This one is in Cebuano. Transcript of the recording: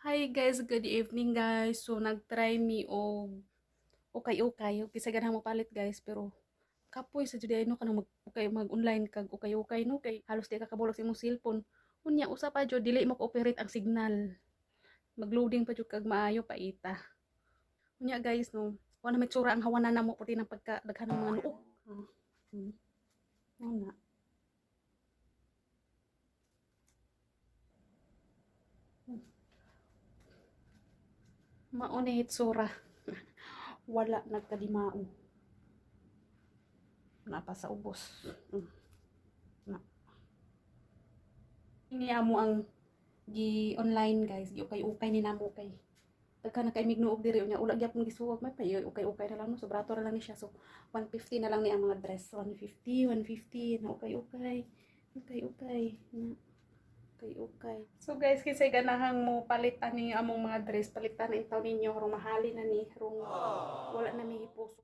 Hi guys, good evening guys. So nagtry mi og ukay-ukay. Kinsa ganahan mo palit, guys, pero kapoy sa jud no, kanang mag ukay, mag online kag ukay-ukay no, kay halos di ka kabulag sa imong cellphone. Unya usa pa jud, dili mo operate ang signal. Magloading pa jud kag maayo pa ita. Unya guys no, wala na may tsura ang hawanan namo puti ng pagka daghan ng mga nuok. Mao na. Mao ni hitsura. Wala nagkadimao. Napa sa ubos. Na. Ini amo ang gi online guys, gi ukay-ukay ni namo kay daghan na kay mignuog diri, unya ula gyapon gisuwag, may pa ukay-ukay na lang no, so brato ra lang ni siya. So 150 na lang ni ang mga dress, 150, 150 na ukay-ukay. Ukay-ukay na. Ukay-ukay. So guys, kinsay ganahang mo palit ani among mga dress, palitan na intaw ninyo rong mahali na ni, rong wala na may hipuso.